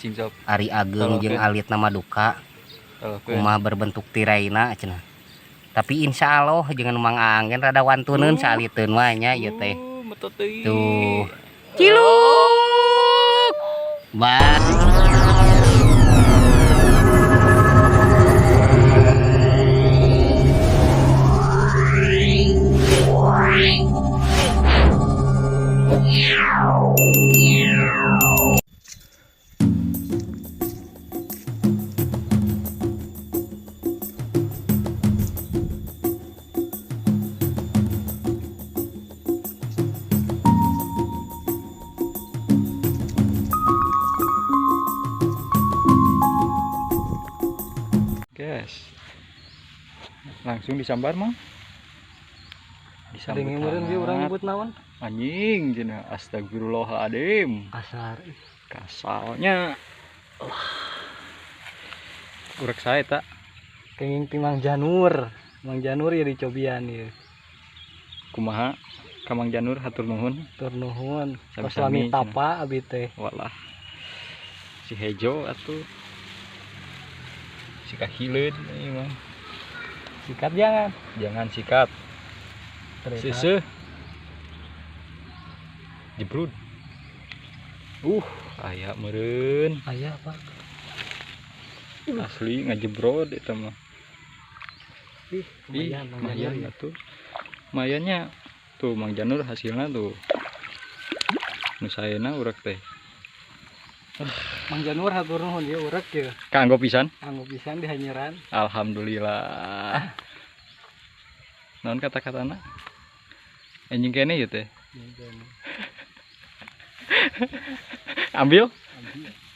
Cing sok. Ari ageng jeung Tolongkeun. alit nama duka. Tolongkeun. Kumaha berbentuk tiraina cenah. Tapi insya Allah jangan Mang Anggen rada wantuneun saaliteun mah nya ieu teh. Metot deui. Tuh. Ciluk. Ba. Guys. Langsung disambar, Mang. Disambut Ada meureun ieu urang hangat. nyebut naon? Anjing cenah, astagfirullahaladzim. Kasar. Kasalnya. Urek sae tak? Kenging ti Mang Janur. Mang Janur ya dicobian ieu. Kumaha? Ka Mang Janur hatur nuhun. Tur nuhun. Tos Sami-sami, lami tapa abi teh. Walah. Si hejo atuh. Si kahileun ieu mah. Sikat jangan. Jangan sikat. Ternyata. Siseuh. Jebrud. Aya meureun. Aya, Pak. Asli ngajebrod eta mah. Ih, Ih, lumayan Mang Janur lumayan ya. atuh. Lumayannya tuh Mang Janur hasilnya tuh. Nu saena urek teh. Mang Janur hatur nuhun ieu urek ye. Kanggo pisan. Kanggo pisan dihanyeran. Alhamdulillah. Naon kata-katana? Anjing kene ieu teh. Ambil. Ambil.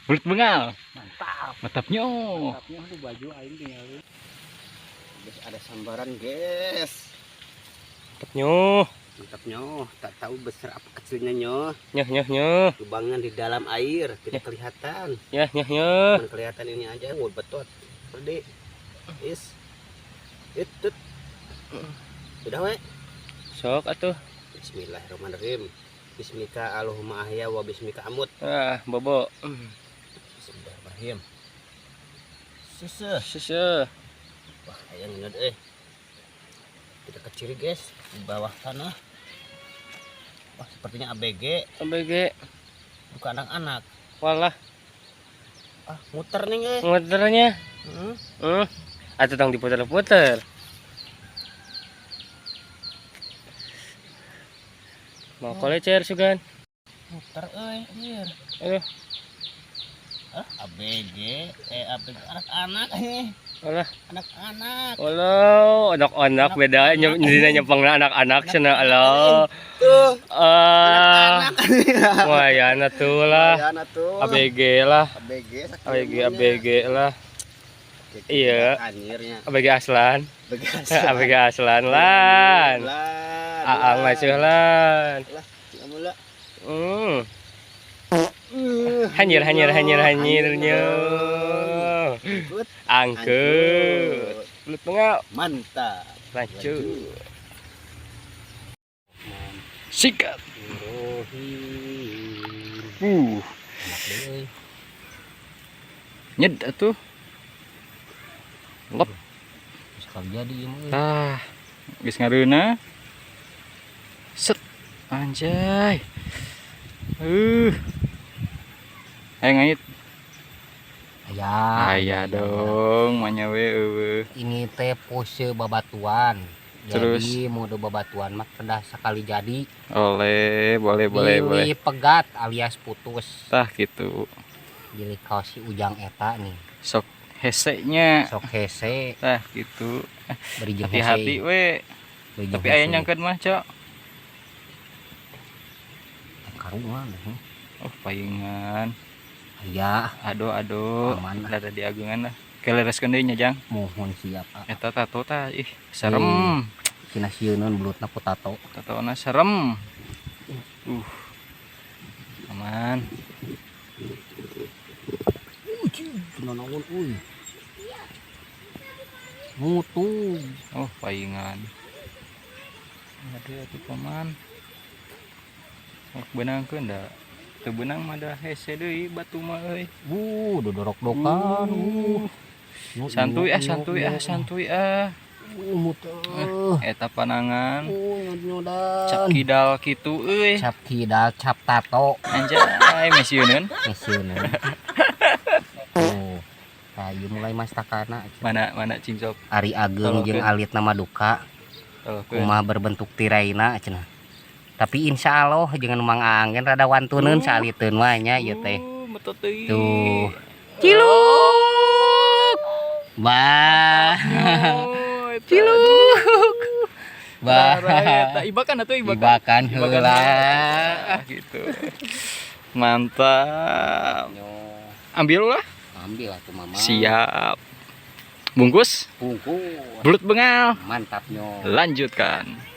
Belut bengal. Mantap. Mantapnya. Mantapnya tuh baju aing tinggal. Guys, ada sambaran, guys. Mantapnya. Mantapnya, tak tahu besar apa kecilnya nyo. Nyah nyah nyah. Lubangnya di dalam air, tidak kelihatan. Nyah nyah nyah. Cuman kelihatan ini aja, mau betot. Gede. Is. Itu. Sudah we. Sok atuh. Bismillahirrahmanirrahim. Bismika Allahumma ahya wa bismika amut. Ah, bobo. Bismillahirrahmanirrahim. Susah. Susah. Wah, ayang ini Kita kecil guys di bawah tanah. Wah, sepertinya ABG. ABG. Bukan anak-anak. Walah. Ah, muter nih guys. Muternya. Atau tong diputer-puter. Mau kolecer sugan. Muter euy, anjir. Aduh. Ah, ABG, ABG anak-anak ini. Alah. Anak-anak. Alah, anak-anak beda nyedina nyepengna anak-anak cenah alah. Tuh. Ah. Anak-anak. Wah, ya tuh lah. Wayana tuh. ABG lah. ABG ABG ABG lah. Iya. Anjirnya. ABG Aslan. ABG Aslan. ABG Aslan lan. Aang masih lan. Lah, kamu lah. Hanyir hanyir hanyir hanyirnya. Angkut. Belut bengal. Mantap. Lanjut. Sikat. Nyed atuh. Lep. Sekali jadi ieu. Tah. Geus ngareuna. Set. Anjay. Ayo ngait. Aya. Aya dong, manya we eueuh. Ini teh pose babatuan. Terus? Jadi mode babatuan mah kedah sekali jadi. Oleh, boleh, boleh, boleh. Bilih pegat alias putus. Tah gitu. Bilih kaos si Ujang eta nih. Sok hese-nya. Sok hese. Tah gitu. Beri jeung Hati-hati hese. we. Beri jeung Tapi aya hese. nyangkeun mah, Cok. Karungan. Oh, paingan. Aya. Aduh, aduh. Aman. Rada diagungan lah. Kelereskeun deui nya, Jang. Mohon siap, ah. Eta tato tah, ih, serem. Cina sieuneun belutna ku tato. Tatona serem. Aman. Cina naon euy. Mutu. Oh, paingan. Aduh, atuh paman. Oh, beunangkeun da. Teu beunang mah da hese deui batu mah euy. Dodorok-dokan. Santuy ah, santuy ah, santuy ah. Muter. Eta panangan. Nyod-nyodan. Cap kidal kitu euy. Cap kidal, cap tato. Anjay, mesieuneun. Mesieuneun. Oh. Tah, ieu mulai mastakana. Mana mana cing sok. Ari ageng jeung Tolongkeun. alit nama duka. Tolongkeun. Kumaha berbentuk tiraina cenah. Tapi insya Allah jangan Mang Anggen rada wantuneun saaliteun mah nya ieu teh. Metot deui. Tuh. Ciluk. Bah. Oh, eta. Ciluk. Bah. Bah. Eta ibakan atuh ibakan. Ibakan Ibakan heula. Gitu. Mantap. Nyo, Ambil lah. ambil atuh Mama. Siap. Bungkus. Bungkus. Belut bengal. Mantap nyo. Lanjutkan.